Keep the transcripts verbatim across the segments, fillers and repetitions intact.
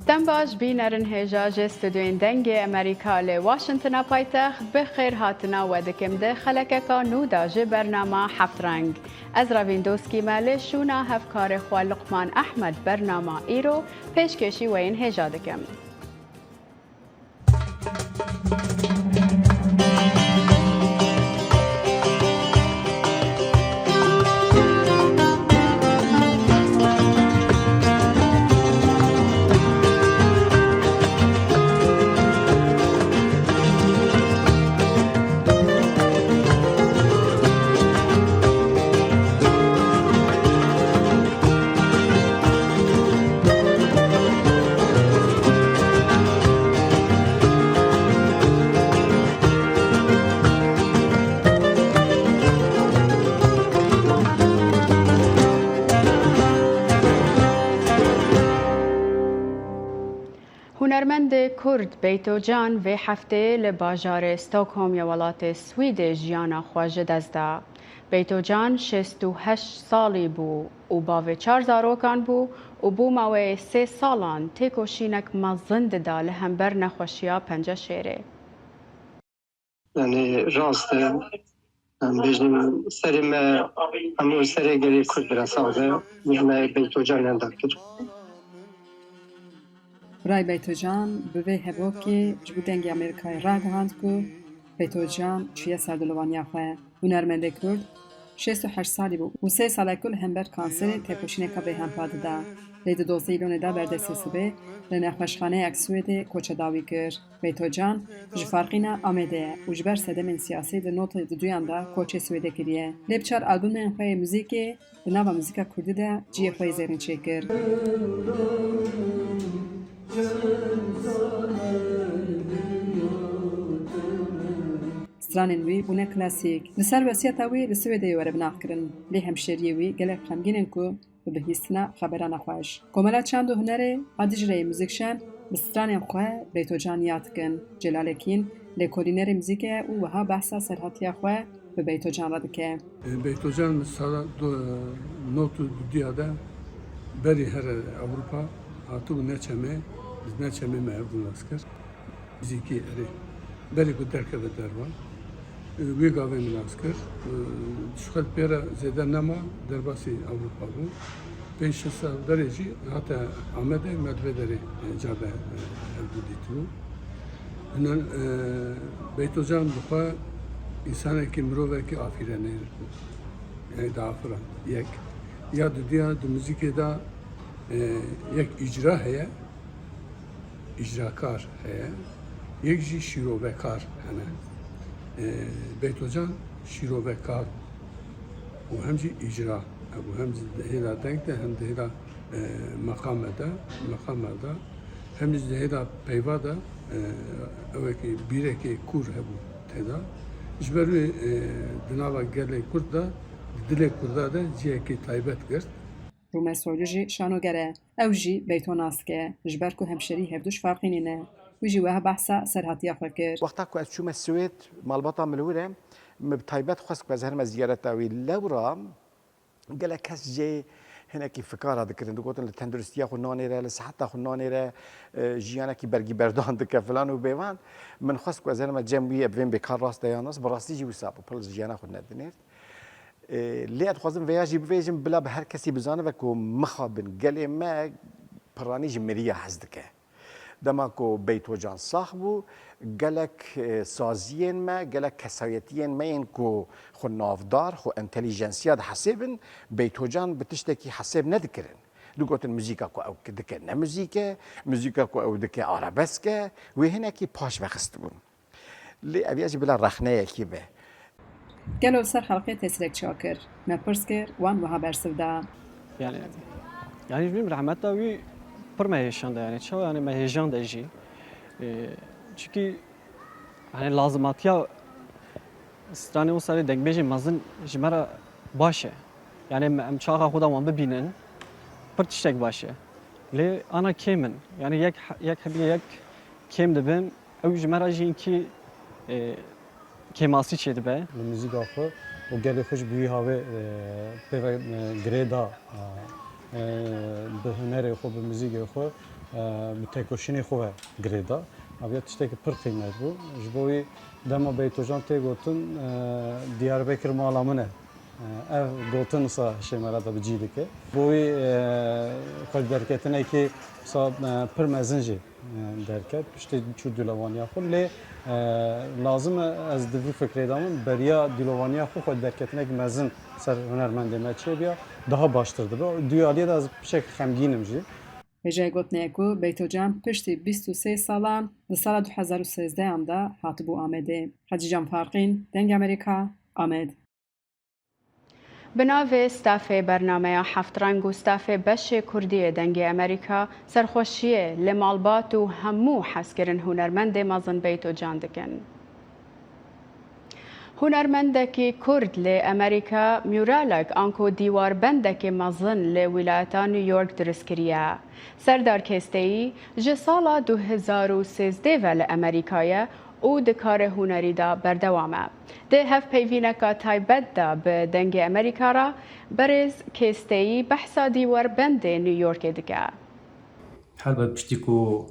Dem baş bînerin hêja ji stûdyoyên Dengê Amerîka li Washingtona paytext, bi xêr hatina we dikim di xelekeka nû de ji bernama Heft Reng. Ez Revîn Doskî me li şûna hevkarê xwe Luqman Ehmed bernama îro pêşkêşî we yên hêja dikim. Hunermendê Kurd Beyto Can vê heftê li bajarê Stockholm ya welatê Swîdê jiyana xwe ji dest da. Beyto Can şêst û heşt salî bû û bavê çar zarokan bû û bû maweyê sê salan têkoşînek mezin dida li hember nexweşiya penceşêrê. Yanî rast e. Em bêjin serê me hemû serê gelê Kurd bira sax be. Me Beyto Can henda kir. Birayê Beyto Can bi vê hevokê ji bo Dengê Amerîkayê ragihand ku Beyto Can çûye ser dilovaniya xwe. Hunermendê Kurd şêst û heşt salî bû û sê sal e ku li hember kanserê têkoşîneka bêhempa dida. Lê di dozdeh Îlonê de berdestê sibê li nexweşxaneyek Swêdê koça dawî kir. Beyto Can ji Farqîna Amedê ye û ji ber sedemên siyasî di notê duduyan de koçê Swêdê kiriye. Lê bi çar albûmên xwe yê muzîkê di nava muzîka kurdî de cihê xwe yê zêrîn çêkir. Stranên wî bûne klasîk. Li ser wesiyeta wî li Swêdeyê were binavkirin. Lê hemşeriyê wî gelek xemgîn in ku bi bihîstina xebera nexweş. Komela Çand û Hunerê a Dicleyê muzîkşen bi stranên xwe Beyto Can yad dikin. Celal Ekîn lêkolînerê muzîkê ye û wiha behsa serhatiya xwe bi Beyto Can re dike. Beyto Can sala du-, nod û dudiya de berî here Ewropa hatibû Neçemê, bi Neçemê me hevdû nas kir. Muzîkî erê. Berê ku derkeve derva, e, wê gavê min nas kir. E, ji xwe pê re zêde nema derbasî Ewropa bû. Pênc şeş sal berê jî hate Amedê me di vê derê, e, carde, e, hevdû dîtibû. Hinan, e, Beyto Can bi xwe însanekî, mirovekî afîrenêr bû. Yani diafirand. Yek. Ya dudiya di muzîkê de, e, yek îcra heye. Îcrakar heye, yek jî şîrovekar hene. E, Beytocan şîrovekar û hem jî îcra hebû, hem jî di hêla deng de, hem di hêla, e, meqame de, meqame de, hem jî di hêla peyva de, e, ewekî bîrekê kûr hebû tê de. Ji ber wê, e, di nava gelê Kurd de, di dilê Kurda de cihekî taybet girt. Rûme Soylu jî şanoger e. Ew jî Beyto nas dike, ji ber ku hemşerî hevdû ji Farqînê ne. Wî jî wiha behsa serhatiya xwe kir. Wexta ku ez çûme Swêd, malbata min li wir e, min bi taybet xwest ku ez herime ziyareta wî. Lewra gelek kes jê hinekî fikara dikirin. Digotin li tenduristiya xwe nanêre, li siheta xwe nanêre, e, jiyanekî bergî berdan dike filan û bêvan. Min xwest ku ez herime cem wî, ev bên bêkar rast e yan nas, bi rastî jî wisa bû, pir jiyana xwe nedinêrt. Ê, lê ez dixwazim vêya jî bivêjim, bila bi her kesî bizanibe ku mixabin gelê me piranî ji miriya hez dike. Dema ku Beytocan sax bû, gelek, e, saziyên me, gelek kesayetiyên me yên ku xwe navdar, xwe entelijensiya dihesibin, Beytocan bi tiştekî hesib nedikirin. Digotin muzîka ku ew dike ne muzîk e, muzîka ku ew dike arabesk e, wê hinekî paş vexistibûn. Lê ev ya jî bila rexneyekî be. Gelo li ser xelkê tesîrek çi kir? Me pirs kir, wan wiha bersiv da. Yani, yani ji min rehmeta wî pir me hêşan da, yani çawa, yani me hêjan de jî. Ee, çünkü hani lazimatiya stranê wisa lê dengbêjê mezin ji me re baş e. Yani em, em çaxa xwe da wan bibînin, pir tiştek baş e. Lê ana kêm in. Yani yek, yek hebiye yek kêm dibin. Ew ji me re jî hinkî, e, kêmasî çêdibe. Li muzîka xwe û gelê xwe jî bi wî havê, e, pê ve, e, girê da, e, E, bi hunerê xwe, bi muzîkê xwe, e, bi têkoşînê xwe ve girê da. Ev ya tiştekî pir qîmet bû. Ji bo wî dema Beytocan tê gotin, e, Diyarbekir mala min e. E, ev gotin wisa hişê me re de bi cî dike. Bo wî, e, xwe derketinekî wisa, e, pir mezin jî, e, derket. Piştî çû dîlovaniya xwe. Lê, e, lazim e ez di vî fikrê de min beriya dîlovaniya xwe xwe derketinek mezin ser hunermendê me çêbiya, daha baştir dibe. Di aliyê de ez piçek xemgîn im jî. Hêjayê gotinê ye ku Beytocan piştî bîst û sê salan di sala du hezar û sêzdeh an de hatibû Amedê. Hecîcan Farqîn, Dengê Amerîka, Amed. Bi navê stafê bernameya Heft Reng û stafê beşê Kurdî yê Dengê Amerîka, serxweşiyê li malbat û hemû hezkirin hunermendê mezin Beytocan dikin. Hunermendekî Kurd li Amerîka muralek anku dîwarbendekî mezin li wîlayeta New York dirust kiriye. Serdar Kêsteyî ji sala du hezar û sêzdeh ve li Amerîka ye û di karê hunerî de berdewam e. Di hevpeyvîneka taybet de bi Dengê Amerîka re berêz Kêsteyî behsa dîwarbendê New Yorkê dike. Helbet piştî ku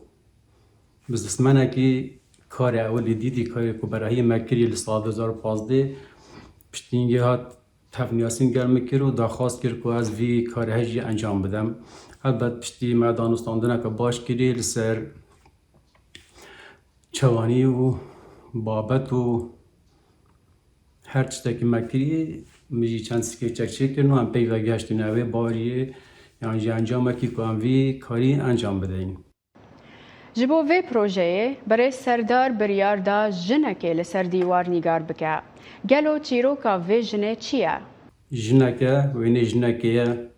bizismenekî karê ewilî dîtî, karê ku berahiyê me kiriye li sala du hezar û pazdeh, piştî hingê hat tevniyasîn gel min kir û daxwaz kir ku ez vî karê he jî encam bidim. Helbet piştî me danûstandineke baş kiriye li ser çawanî û babet û her tiştekî me kirî, min jî çend skêçek çêkirin û em pey ve gehiştîne wê bariyê, yan jî encamekî ku em vî karî encam bideyin. Ji bo vê projeyê, Birêz Serdar biryar da jinekê li ser dîwar nîgar bike. Gelo çîroka vê jinê çi ye? Jineke, wênê jinekê ye.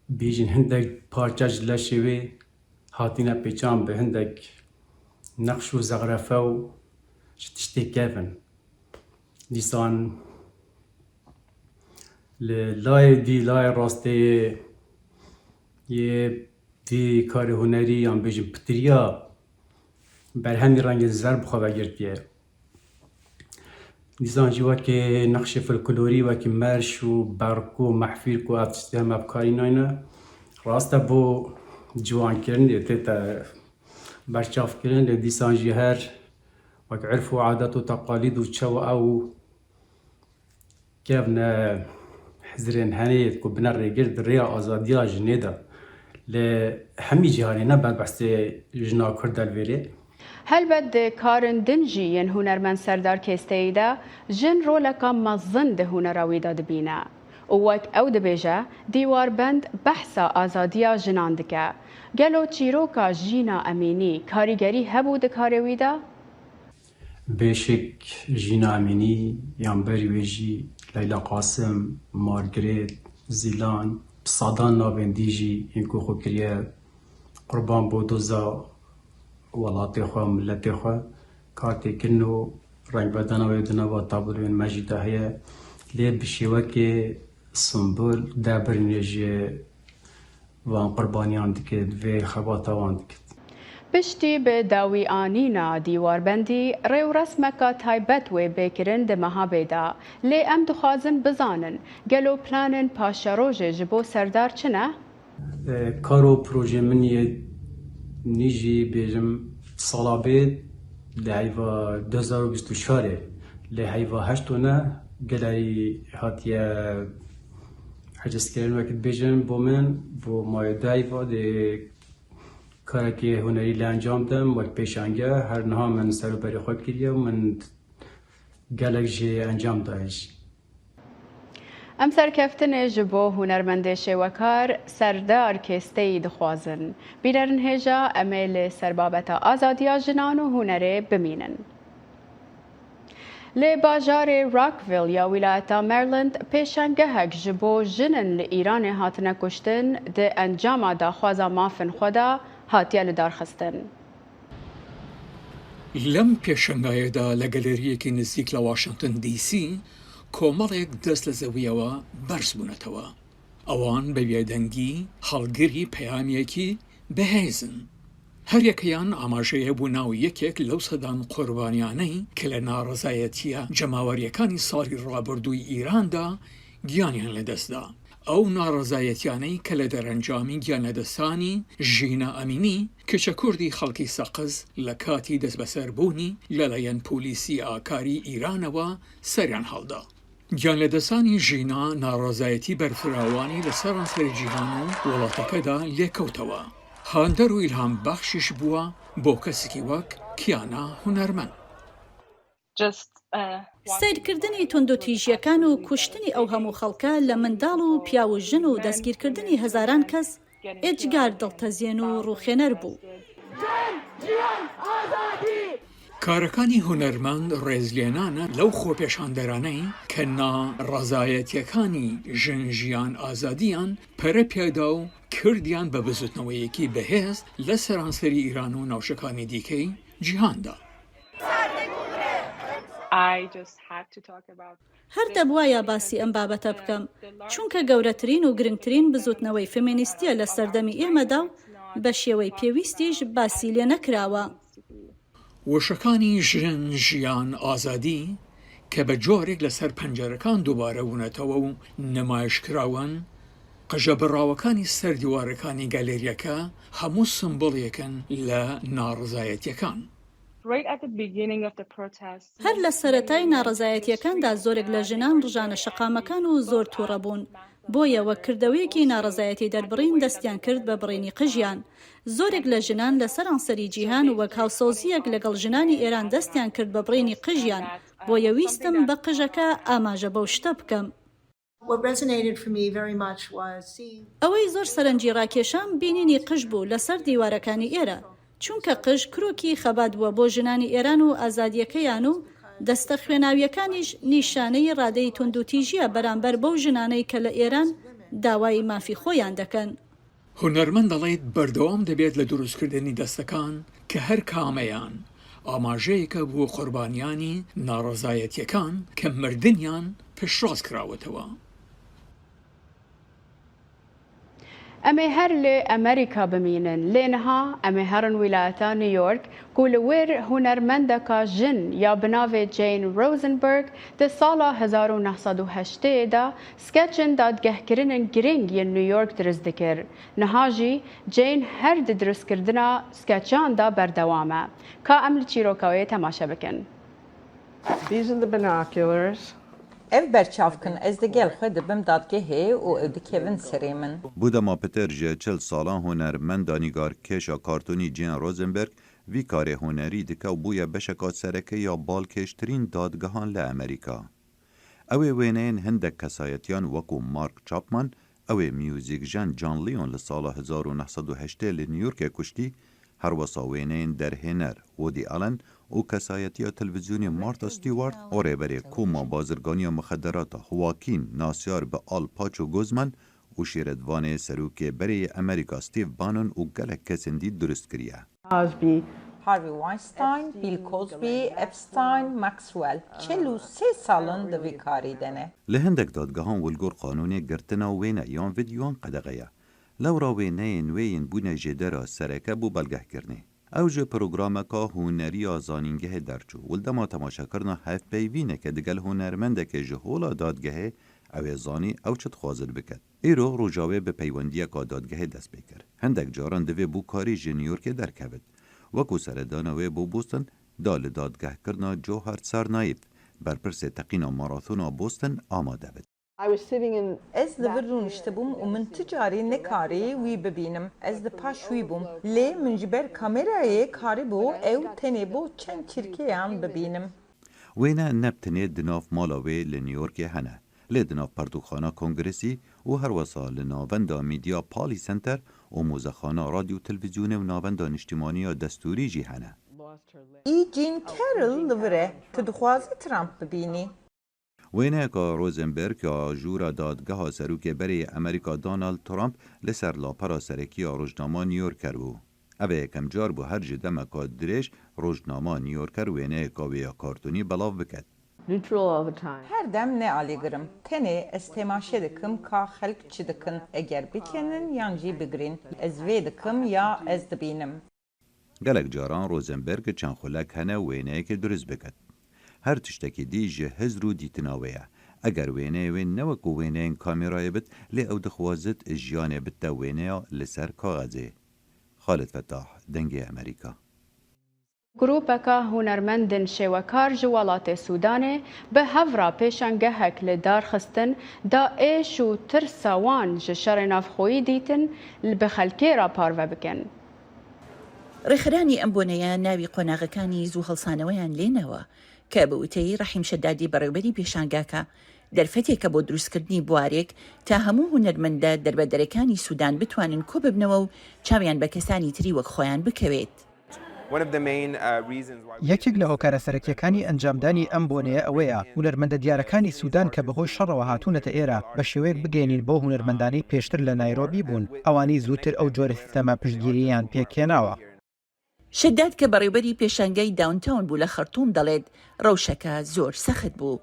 Bêjin hindek parça ji leşê wê hatine pêçan bi hindek neqş û zexrefe û ji tiştê kevin. Dîsan li layê dî, layê rastê yê vî karê hunerî yan bêjin pitiriya berhemî rengên zer bi xwe ve girtiye. Dîsan jî wekî nexşê folklorî, wekî merş û berk û mehfîr ku ev tiştê heme bi karî nayne. Rast e bo ciwankirinê tête berçavkirin, lê dîsan jî her wek irf û adet û teqalîd û çew ew kevne hizirên henê ku bine rêgir di rêya azadiya jinê de. Lê hemî cîhanê ne ber behsê jina Kurd de li vêrê. Helbet di karên din jî yên hunermend Serdar Kêsteyî de jin roleka mezin di hunera wî de dibîne û wek ew dibêje, dîwarbend behsa azadiya jinan dike. Gelo çîroka Jîna Emînî karîgerî hebû di karê wî de? Bêşik Jîna Emînî yan berî wê jî Leyla Qasim, Margaret, Zîlan, bi sadan navên dî jî yên ku xwe kiriye qurban bo doza welatê xwe, miletê xwe, kar tê kirin û rengvedana wê di nava tabloyên me jî de heye. Lê bi şêwekê simbol debirîne ji van qurbaniyan dike, vê xebata wan dike. Piştî bi dawî anîna dîwarbendî, rêwresmeka taybet wê bê kirin di meha bê de. Lê em dixwazin bizanin, gelo planên paşerojê ji bo Serdar çi ne? E, kar û projê min yê nî jî bêjim sala bê li heyva du hezar û bîst û çarê, lê heyva heşt û neh gelerî hatiye ecizkirin, wekî dibêjin bo min, bo mayê du heyva dê karekê hunerî li encam bidem, wek pêşange her niha min ser û berê xwe kiriye û min gelek jê encam daye jî. Em serkeftinê ji bo hunermendê şêwekar Serdar Kêsteyî dixwazin. Bînerin hêja em ê li ser babeta azadiya jinan û hunerê bimînin. Li bajarê Rockville ya wîlayeta Maryland pêşangehek ji bo jinin li Îranê hatine kuştin di encama daxwaza mafên xwe de hatiye lidarxistin. Lem pêşangayê de li galeriyekî nizîk li Washington D C komelek dest li zewiyewa berz bûnetewe. Ewan bi bêdengî hewlgirî peyamiyekî bihêz in. Her yekeyan amaje ye bûna wî yekek lew sedan qurbaniyane ke li narizayetiya cemaweriyekani salî rabirdûyî Îran de giyaniyan li dest da. ئەو ناڕەزایەتیانەی کە لە دەرەنجامی گیانلەدەستانی ژینا ئەمینی، کچە کوردی خەڵکی سەقز، لە کاتی دەستبەسەربوونی لەلایەن پۆلیسی ئاکاری ئیرانەوە سەریان هەڵدا. گیانلەدەستانی ژینا ناڕەزایەتی بەرفراوانی لە سەرانسەری جیهان و وڵاتەکەدا لێکەوتەوە. هاندەر و ئیلهام بەخشیش بووە بۆ کەسێکی وەک کیانا هونەرمەند. سیرکردنی توندوتیژیەکان و کوشتنی ئەو هەموو خەڵکە لە منداڵ و پیاو و ژن و دەستگیرکردنی هەزاران کەس ئێجگار دڵتەزیێن و ڕوخێنەر بوو. کارەکانی هونەرمەند ڕێزلێنانە لەو خۆپێشاندەرانەی کە ناڕەزایەتیەکانی ژن ژیان ئازادیان پەرە پێدا و کردیان بە بزوتنەوەیەکی بەهێز لە سەرانسەری ئیران و ناوچەکانی دیکەی جیهاندا. هەر دەبوایە باسی ئەم بابەتە بکەم، چونکە گەورەترین و گرنگترین بزوتنەوەی فێمینیستیە لە سەردەمی ئێمەدا و بە شێوەی پێویستیش باسی لێ نەکراوە. وشەکانی ژن ژیان ئازادی کە بە جۆرێک لەسەر پەنجەرەکان دووبارە بوونەتەوە و نمایشکراون، قژە بڕاوەکانی سەر دیوارەکانی گالێریەکە هەموو سمبڵێکن لە ناڕزایەتیەکان. هەر لە سەرەتای ناڕەزایەتیەکاندا زۆرێک لە ژنان ڕژانە شەقامەکان و زۆر تووڕە بوون. بۆیە وەک کردەوەیەکی ناڕەزایەتی دەربڕین دەستیان کرد بە بڕینی قژیان. زۆرێک لە ژنان لە سەرانسەری جیهان و وەک هاوسۆزیەک لەگەڵ ژنانی ئێران دەستیان کرد بە بڕینی قژیان. بۆیە ویستم بە قژەکە ئاماژە بەو شتە بکەم. ئەوەی زۆر سەرنجی ڕاکێشام بینینی قژ بوو لەسەر دیوارەکانی ئێرە، چونکە قژ کرۆکی خەبات بووە بۆ ژنانی ئێران و ئازادیەکەیان و دەستە خوێناویەکانیش نیشانەی ڕادەی توندوتیژیە بەرامبەر بەو ژنانەی کە لە ئێران داوای مافی خۆیان دەکەن. هونەرمەند دەڵێت بەردەوام دەبێت لە دروستکردنی دەستەکان کە هەر کامەیان ئاماژەیەکە بۆ قوربانیانی ناڕەزایەتیەکان کە مردنیان پشتڕاست کراوەتەوە. Em ê her li Amerîka bimînin, lê niha em ê herin wîlayeta New York, ku li wir hunermendeka jin ya bi navê Jane Rosenberg di sala hezar û neh sed û heştê de skeçên dadgehkirinin girîng yên New York dirust dikir. Niha jî Jane her di dirustkirina skeçan de berdewam e. Ka em li çîroka wê temaşe bikin. These are the binoculars. Ev berçav kin, ez digel xwe dibim dadgehê û ew dikevin serê min. Bû dema pitir ji çil salan hunermenda nîgarkêşa kartonî Jane Rosenberg vî karê hunerî dike û bûye beşeka sereke ya balkêştirîn dadgehan li Amerîka. Ew ê wêneyên hindek kesayetiyan wekû Mark Chapman, ew ê muzîkjen John Lennon li sala hezar û neh sed û heştê li New Yorkê kuştî, herwesa wêneyên derhêner Woody Allen û kesayetiya televîzyonê Martha Stewart û rêberê koma bazirganiya muxederata Joaquin nasyar bi Al Paço Guzman û şîretvanê serokê berê yê Amerîka Steve Bannon û gelek kesên dî dirust kiriye. Cosby. Harvey Weinstein, Bill Cosby, Epstein, Maxwell. Çil û sê sal in di vî karî de ne. Li hindek dadgehan li gor qanûnê girtina wêne yan vîdyoyan qedexe ye. Lewra wêneyên wê yên bûne jêdera sereke bo belgehkirinê. Ew ji programeka hunerî ya zanîngehê derçû û li dema temaşekirina hevpeyvîneke digel hunermendekê ji hola dadgehê, ew ê zanî ew çi dixwaze biket. Îro roja wê bi peywendiyeka dadgehê dest pê kir. Hindek caran divê bo karî ji New Yorkê derkevit. Wekû seredana wê bo Boston da li dadgehkirina Johar Tsarnaev, berpirsê teqîna marathona Boston, amade bit. I was sitting in Ez li vir rûniştibûm û min ti carî nekarî wî bibînim. Ez li paş wî bûm. Lê min ji ber kamerayê karîbû ew tenê bo çend çirkeyan bibînim. Wêne ne bi tenê di nav mala wê li New Yorkê hene, lê di nav pertûkxana Kongresî û herwesa li navenda Media Poly Center û mozexana radyo û televîzyonê û navenda niştimanî ya destûrî jî hene. Î Jean Carroll li vir e. Tu dixwazî Trump bibînî? Wêneyeka Rosenberg ya jûra dadgeha serokê berê yê Amerîka Donald Trump li ser lapera serekî ya rojnama New Yorker bû. Ev ê yekem car bû her ji demeka dirêj rojnama New Yorker wêneyeka wê ya kartonî belav biket. Neutral all the time. Her dem ne alîgir im. Tenê ez temaşe dikim ka xelk çi dikin. Eger bikenin yan jî bigirîn. Ez vê dikim ya ez dibînim. Gelek caran Rosenberg çend xulek hene wêneyekê dirust biket. Her tiştekî dî ji hizr û dîtina wê ye. Eger wêneyê wê ne wekû wêneyên kamêrayê bit, lê ew dixwazit jiyanê bidte wêneya li ser kaxezê. Xalid Fetah, Dengê Emerîka. Grûpeka hunermendên şêwekar ji welatê Sûdanê bi hev re pêşangehek li dar xistin da êş û tirsa wan ji şerê navxweyî dîtin, li bi xelkê re parve bikin. ڕێکخەرانی ئەم بۆنەیە ناوی قۆناغەکانی زوو هەڵسانەوەیان لێ ناوە کە بە وتەی ڕەحیم شەدادی بەڕێوەبەری پێشانگاکە دەرفەتێکە بۆ دروستکردنی بوارێک تا هەموو هونەرمەندە دەربەدەرەکانی سوودان بتوانن کۆببنەوە و چاویان بە کەسانی تری وەک خۆیان بکەوێت. یەکێک لە هۆکارە سەرەکییەکانی ئەنجامدانی ئەم بۆنەیە ئەوەیە، هونەرمەندە دیارەکانی سوودان کە بەهۆی شەڕەوە هاتوونەتە ئێرە، بە شێوەیەک بگەیەنین بۆ هونەرمەندانەی پێشتر لە نایرۆبی بوون، ئەوانەی زووتر ئەو جۆرە سیستەمە پشتگیرییان پێکهێناوە. شەداد کە بەڕێوەبەری پێشانگای داونتاون بوو لە خەرتووم دەڵێت، ڕەوشەکە زۆر سەخت بوو.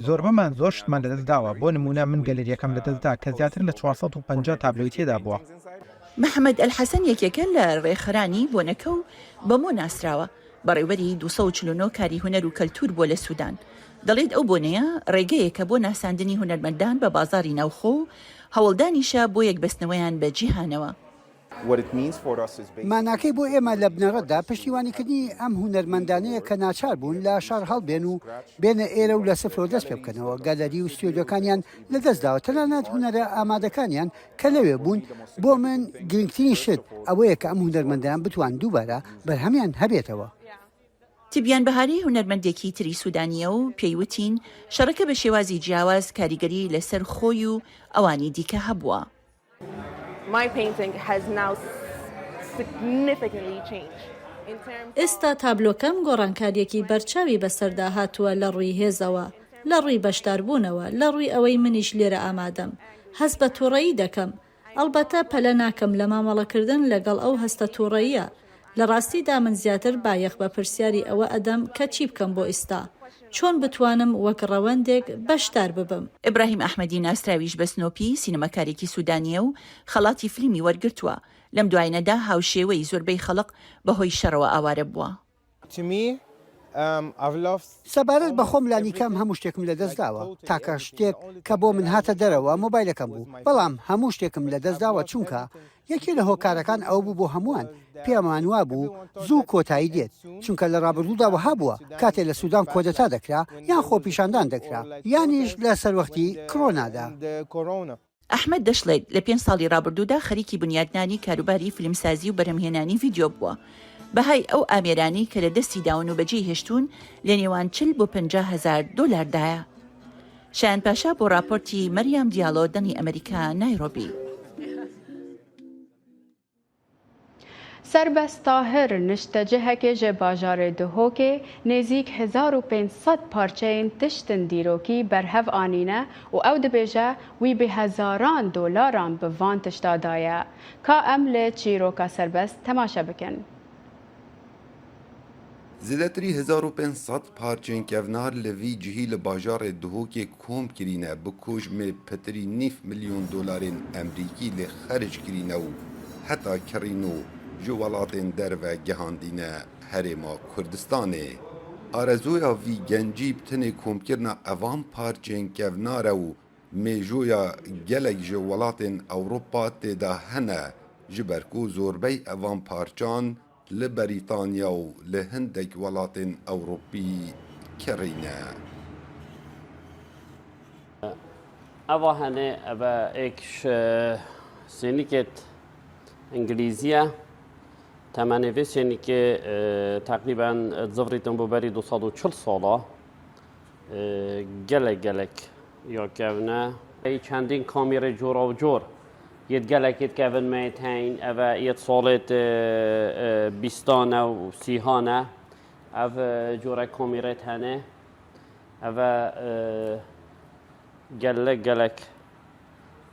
زۆربەمان زۆر شتمان لەدەست داوە، بۆ نموونە من گەلەرییەکەم لەدەست دا کە زیاتر لە چوار سەد و پەنجا تابلۆی تێدا بووە. محەممەد ئەلحەسەن یەکێکە لە ڕێکخەرانی بۆنەکە و بەمۆ ناسراوە، بەڕێوەبەری دوو سەد و چل و نۆ کاری هونەر و کەلتوور بووە لە سوودان. دەڵێت ئەو بۆنەیە ڕێگەیەکە بۆ ناساندنی هونەرمەندان بە بازاڕی ناوخۆ و هەوڵدانیشە بۆ یەکبەستنەوەیان بە جیهانەوە. ماناکەی بۆ ئێمە لە بنەڕەتدا پشتیوانیکردنی ئەم هونەرمەندانەیە کە ناچار بوون لە شەڕ هەڵبێن و بێنە ئێرە و لە سفرەوە دەست پێ بکەنەوە. گەلەری و ستۆدیۆکانیان لەدەست داوە، تەنانەت هونەرە ئامادەکانیان کە لەوێ بوون. بۆ من گرنگترین شت ئەوەیە کە ئەم هونەرمەندەیان بتوان دووبارە بەرهەمیان هەبێتەوە. تبیان بەهاری هونەرمەندێکی تری سوودانییە و پێی وتین، شەڕەکە بە شێوازی جیاواز کاریگەری لەسەر خۆی و ئەوانی دیکە هەبووە. ئێستا تابلۆکەم گۆڕانکارییەکی بەرچاوی بەسەردا هاتووە لە ڕووی هێزەوە، لە ڕووی بەشداربوونەوە، لە ڕووی ئەوەی منیش لێرە ئامادەم. هەست بە توڕەیی دەکەم. ئەڵبەتە پەلە ناکەم لە مامەڵەکردن لەگەڵ ئەو هەستە توڕەییە. لە ڕاستیدا من زیاتر بایەخ بە پرسیاری ئەوە ئەدەم کە چی بکەم بۆ ئیستا؟ چۆن بتوانم وەک ڕەوەندێک بەشدار ببم؟ ئیبراهیم ئەحمەدی ناسراویش بە سنۆپی، سینەماکارێکی سوودانییە و خەڵاتی فلیمی وەرگرتووە. لەم دوایینەدا هاوشێوەی زۆربەی خەڵق بەهۆی شەڕەوە ئاوارە بووە. سەبارەت بە خۆم لانیکەم هەموو شتێکم لەدەست داوە. تاکە شتێک کە بۆ من هاتە دەرەوە مۆبایلەکەم بوو. بەڵام هەموو شتێکم لەدەست داوە چونکە یەکێ لە هۆکارەکان ئەوە بوو بۆ هەمووان پێمان وابوو زوو کۆتایی دێت. چونکە لە ڕابردوودا وەها بووە کاتێ لە سوودان کۆدەتا دەکرا یان خۆپیشاندان دەکرا یانیش لە سەروەختی کڕۆنادا. ئەحمەد دەشڵێت لە پێنج ساڵی ڕابردوودا خەریکی بنیاتنانی کاروباری فیلمسازی و بەرهەمهێنانی ڤیدیۆ بووە. بەهای ئەو ئامێرانەی کە لە دەستی داون و بەجێی هێشتوون لە نێوان چل بۆ پەنجا هەزار دۆلاردایە. شایان پاشا بۆ ڕاپۆرتی مەریام دیاڵۆ، دەنگی ئەمریکا، نایرۆبی. Serbest Tahir, niştecihekê ji bajarê Duhokê, nêzîk hezar û pênc sed parçeyên tiştin dîrokî berhev anîne û ew dibêje wî bi hezaran dolaran bi van tişta daye. Ka em li çîroka Serbest temaşe bikin. Zêdetirî hezar û pênc sed parçeyên kevnar li vî cihî li bajarê Duhokê kom kirîne, bi kojmê pitirî nîv milyon dolarên Emrîkî lê xerc kirîne û heta kirîno ji welatên derve gihandîne Herêma Kurdistanê. Arezoya vî gencî bi tenê komkirina evan parçeyên kevnar e û mêjoya gelek ji welatên Ewropa tê de hene, ji ber ku zorbey evan parçan li Berîtanya û li hindek welatên Ewropî kirîne. Eva hene, eve êk ji sênîkêt Îngilîzî ye. Temenê vê sênîkê, e, teqrîben, e, zivrîtin bo berî du sed û çil sala. E, gelek gelek ya kevne. Ey çendîn kamîrê cora û cor yêt gelek yêt kevin me yêt heyn, eve yêt salêt, e, e, bîstan e û sîhan e. Ev, e, cora kamîrêt hene. Eve, e, gelek gelek,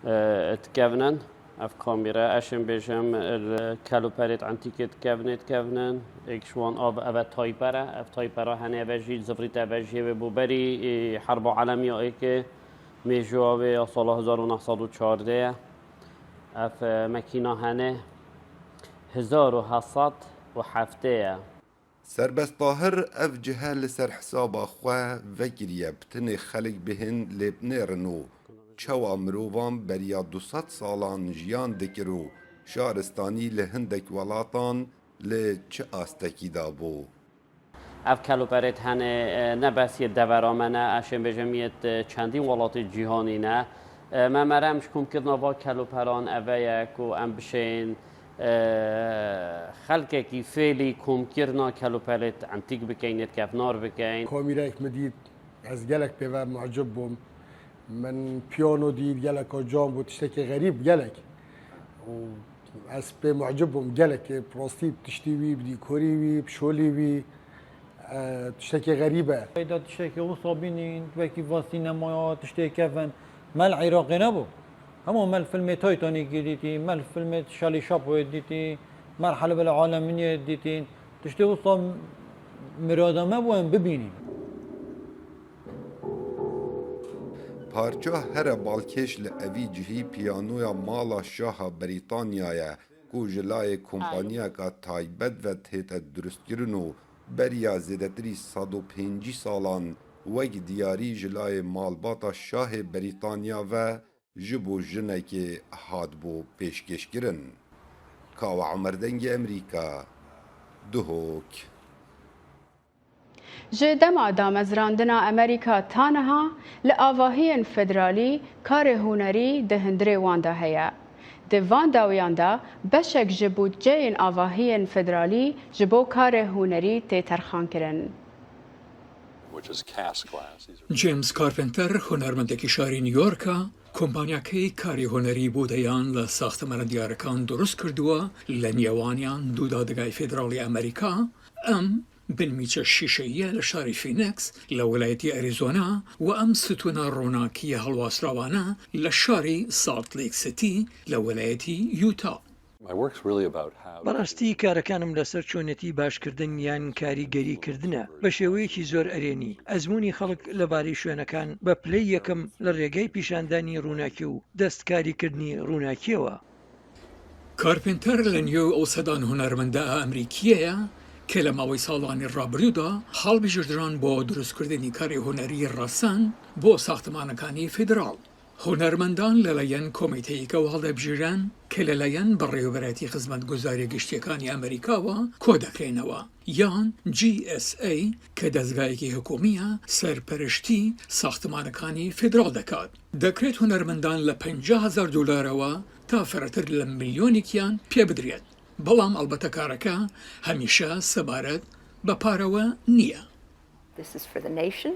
e, dikevnin. Ev kamîre, ez ê bêjim, li keloperêt entîkê dikevnê, dikevnin. Êk ji wan av, eve tayper e. Ev taypera hene, eve jî zivrît, eve jî wê bo berî, e, herba alemî ya êkê, mêjoya wê ya sala hezar û neh sed û çardeh ye. Ev, e, mekîna hene hezar û heft sed û heftê ye. Serbest Tahir ev cihe li ser hesaba xwe vekiriye, bi tinê xelk bihên lê binêrin û çawa mirovan beriya du sed salan jiyan dikir û şaristanî li hindek welatan li çi astekî de bû. Ev kelûperêt hene, e, ne bes yê devera me ne, ez şên bêjim yê, e, çendîn welatê cîhanî ne. E, me merem ji komkirina va kelûperan eve ye ku em bişên, e, xelkekî fêlî komkirina kelûperêt entîk bikeyn, yê kevnar bikeyn. Kamîreyek min dît, ez gelek pê ve mucib bûm. Min piyano dît, geleka can bû, tiştekî xerîb gelek. Û ez pê mucib bûm, gelek, e, bi rastî bi tiştî wî, bi dîkorî wî, bi şolî wî, e, tiştekî xerîb e. Peyda tiştekî wisa bînîn, wekî va sînemaya, tiştê kevin. Me li Iraqê nebû. Hema me li filmê Titanic'ê dîtî, me li filmê Charlie Chaplin'ê dîtî, me li Helbel Aleminiyê dîtîn. Tiştê wisa mirada me bû em bibînîn. Parça here balkêş li evî cihî piyanoya mala şaha Brîtanya ye, ku ji layê kompaniyeka taybet ve tête durustkirin û beriya zêdetirî sed û pêncî salan wek diyarî ji layê malbata şahê Brîtanya ve ji bo jinekê hatibû pêşkêşkirin. Kawa Emer, Dengê Emerîka, Duhok. Ji dema damezrandina Amerîka ta niha li avahiyên federalî karê hunerî di hundirê wan de heye. Di van dawiyan de beşek ji budceyên avahiyên federalî ji bo karê hunerî tê terxankirin. Which is cast glass. These are James Carpenter, hunermendekî şarî New York e, kompaniyakê karê hunerî bo deyan li saxtemana diyarikan durust kirduwa, li nêwaniyan du dadgehê federalî Amerîka. Em binmîçe şîşeyî ye li şarê Phoenix li welayetî Arizona û em stûna ronakiyê helwasrawa ne li şarê Salt Lake City li welayetî Utah. My work's really about how Bەڕاستی کارەکانم لەسەر چۆنێتی باشکردن یان کاریگەریکردنە بە شێوەیەکی زۆر ئەرێنی. ئەزموونی خەڵک لەبارەی شوێنەکان بە پلەی یەکەم لە ڕێگای پیشاندانی ڕووناکی و دەستکاریکردنی ڕووناکیەوە. کارپێنتەر لە نێو ئەو سەدان هونەرمەندە ئەمریکیەیە کە لە ماوەی ساڵانی ڕابردوودا هەڵبژێردران بۆ دروستکردنی کاری هونەری ڕەسەن بۆ ساختمانەکانی فیدراڵ. هونەرمەندان لەلایەن کۆمیتەیەکەوە هەڵدەبژێرن کە لەلایەن بەڕێوەبەرایەتی خزمەتگوزاریە گشتیەکانی ئەمریکاوە کۆدەکرێنەوە، یان جی ئێس ئەی، کە دەزگایەکی حکومیە سەرپەرشتی ساختمانەکانی فیدراڵ دەکات. دەکرێت هونەرمەندان لە پەنجا هەزار دۆلارەوە تا فرەتر لە ملیۆنێکیان پێ بدرێت، بەڵام ئەلبەتە کارەکە هەمیشە سەبارەت بە پارەوە نییە. This is for the nation.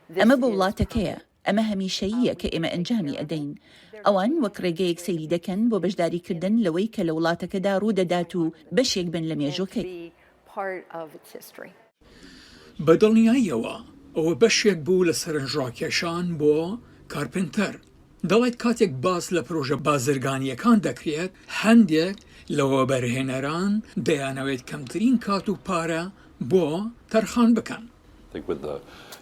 This ئەمە بۆ is وڵاتەکەیە. ئەمە هەمیشەییە کە ئێمە ئەنجامی ئەدەین. ئەوان وەک ڕێگەیەک سەیری دەکەن بۆ بەشداریکردن لەوەی کە لە وڵاتەکەدا ڕوو دەدات و بەشێک بن لە مێژووکەی. Be part of its history. بە دڵنیاییەوە ئەوە بەشێک بوو لە سەرنجڕاکێشان بۆ کارپنتەر. دەڵێت کاتێک باس لە پرۆژە بازرگانیەکان دەکرێت، هەندێک لە وەبەرهێنەران دەیانەوێت کەمترین کات و پارە بۆ تەرخان بکەن. I think with the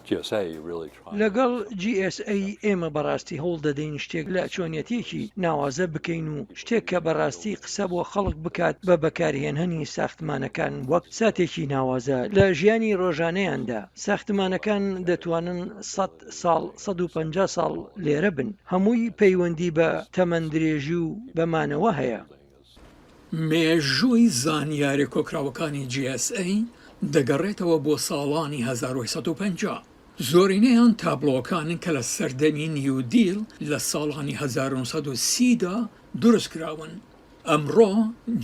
G S A really trying لەگەڵ جی ئێس ئەی ئێمە بەڕاستی هەوڵ دەدەین شتێک لە چۆنیەتیەکی ناوازە بکەین و شتێک کە بەڕاستی قسە بۆ خەڵک بکات بە بەکارهێنانی ساختمانەکان وەک ساتێکی ناوازە لە ژیانی ڕۆژانەیاندا. ساختمانەکان دەتوانن سەد ساڵ، سەد و پەنجا ساڵ لێرە بن. هەمووی پەیوەندی بە تەمەندرێژی و بەمانەوە هەیە. مێژووی زانیاری کۆکراوەکانی جی ئێس ئەی دەگەڕێتەوە بۆ ساڵانی هەزار و هەشت سەد و پەنجا. زۆرینەیان تابلۆکانن کە لە سەردەمی نیو دیل لە ساڵانی هەزار و نۆ سەد و سی دا دروست کراون. ئەمڕۆ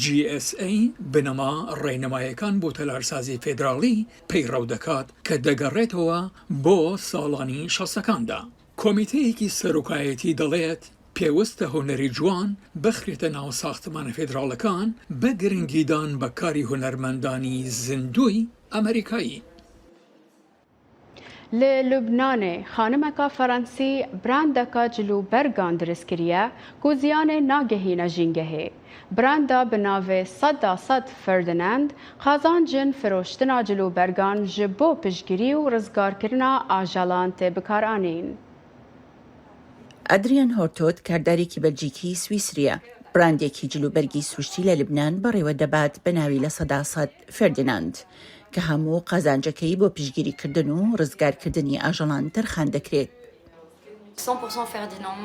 جی ئێس ئەی بنەما ڕێنمایەکان بۆ تەلارسازی فێدراڵی پەیڕەو دەکات کە دەگەڕێتەوە بۆ ساڵانی شەستەکاندا. کۆمیتەیەکی سەرۆکایەتی دەڵێت پێویستە هونەری جوان بخرێتە ناو ساختمانە فێدراڵەکان بە گرنگیدان بە کاری هونەرمەندانی زیندووی ئەمریکایی. Li Lubnanê xanimeka Fransî brandeka cilûbergan dirist kiriye ku ziyanê nagehîne jîngehê. Branda bi navê seda sed Ferdinand qazancên firoştina cilûbergan ji bo piştgirî û rizgarkirina ajelan tê bikaranîn. Adrian Hortot کاردارێکی بەلجیکی سویسریە. براندێکی جلوبەرگی سروشتی لە لبنان بەڕێوە دەبات بە ناوی لە سەدا سەد فردیناند، کە هەموو قازانجەکەی بۆ پشتگیریکردن و ڕزگارکردنی ئاژەڵان تەرخان دەکرێت. cent pour cent Ferdinand,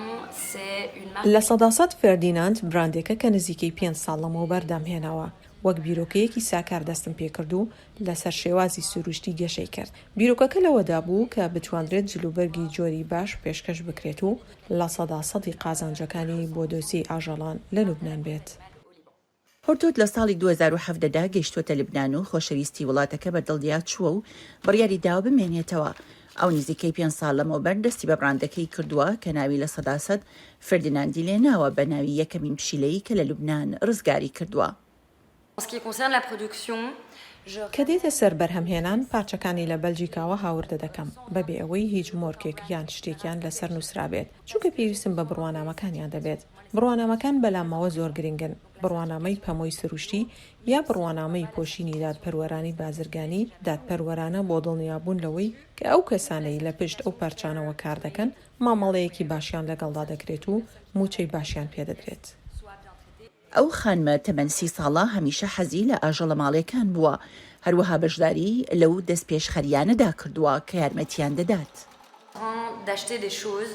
c'est une marque. لە سەدا سەد فێردیناند براندێکە کە نزیکەی پێنج ساڵ لەمەوبەر دامهێناوە. وەک بیرۆکەیەکی ساکار دەستم پێکرد و لەسەر شێوازی سروشتی گەشەی کرد. بیرۆکەکە لەوەدا بوو کە بتواندرێت جلوبەرگی جۆری باش پێشکەش بکرێت و لە سەدا سەدی قازانجەکانی بۆ دۆسیەی ئاژەڵان لە لوبنان بێت. هۆرتۆت لە ساڵی دوو هەزار و حەڤدە دا گەیشتووەتە لبنان و خۆشەویستی وڵاتەکە بە دڵدیا چووە و بڕیاری داوە بمێنێتەوە. ئەو نزیکەی پێنج ساڵ لەمەوبەر دەستی بە براندەکەی کردووە کە ناوی لە سەدا سەد فردیناندی لێناوە بە ناوی یەکەمین پشیلەی کە لە لوبنان ڕزگاری کردووە. En ce qui concerne la production, je کە دێتە سەر بەرهەمهێنان، پارچەکانی لە بەلجیکاوە هاوردە دەکەم، بەبێ ئەوەی هیچ مۆرکێک یان شتێکیان لەسەر نووسرابێت، چونکە پێویستم بە بڕوانامەکانیان دەبێت. بڕوانامەکان بەلامەوە زۆر گرنگن. بڕوانامەی پەمۆی سروشتی یا بڕوانامەی پۆشینی دادپەروەرانی بازرگانی، دادپەروەرانە بۆ دڵنیابوون لەوەی کە ئەو کەسانەی لە پشت ئەو پارچانەوە کار دەکەن مامەڵەیەکی باشیان لەگەڵدا دەکرێت و موچەی باشیان پێدەدرێت. ئەو خانمە تەمەن سی ساڵە هەمیشە حەزی لە ئاژەڵە ماڵێکان بووە، هەروەها بەشداری لەو دەستپێشخەریانەدا کردووە کە یارمەتیان دەدات. D'acheter des choses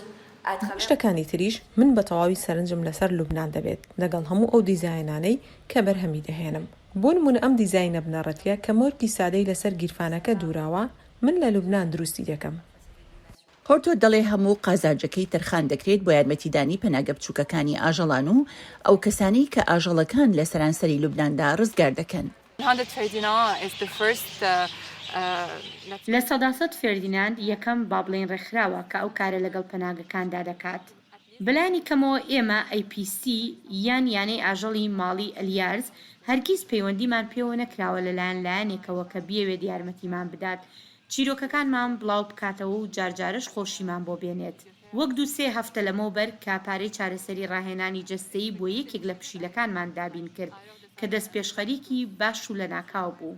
à travers. شتەکانی تریش من بە تەواوی سەرنجم لەسەر لوبنان دەبێت، لەگەڵ هەموو ئەو دیزاینانەی کە بەرهەمی دەهێنم. بۆ نمونە ئەم دیزاینە بنەڕەتیە کە مۆرکی سادەی لەسەر گیرفانەکە دووراوە، من لە لوبنان دروستی دەکەم. هۆرتۆ دەڵێ هەموو قازانجەکەی تەرخان دەکرێت بۆ یارمەتیدانی پەناگە بچووکەکانی ئاژەڵان و ئەو کەسانەی کە ئاژەڵەکان لە سەرانسەری لوبناندا ڕزگار دەکەن. Hundred Ferdinand is the first uh, uh, لە سەدا سەد فێردیناند یەکەم با بڵێین ڕێکخراوە کە ئەو کارە لەگەڵ پەناگەکاندا دەکات. بەلانی کەمەوە ئێمە ئەی پی سی یان یانەی ئاژەڵی ماڵی ئەلیارز هەرگیز پەیوەندیمان پێوە نەکراوە لەلایەن لایەنێکەوە کە بیەوێت یارمەتیمان بدات چیرۆکەکانمان بڵاو بکاتەوە و جارجارەش خۆشیمان بۆ بێنێت. وەک دوو سێ هەفتە لەمەوبەر کە پارەی چارەسەری ڕاهێنانی جەستەیی بۆ یەکێک لە پشیلەکانمان دابین کرد کە دەستپێشخەریکی باش و لە ناکاو بوو.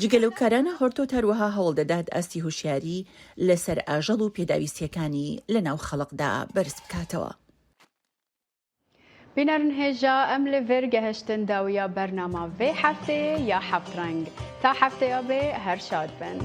جگە لەو کارانە هۆرتۆ هەروەها هەوڵ دەدات ئاستی هوشیاری لەسەر ئاژەڵ و پێداویستیەکانی لە ناو خەڵقدا بەرز بکاتەوە. Bînerin hêja em li vir gehiştin dawiya bernama vê hefteyê ya Heft Reng. Ta hefteya bê her şad bin.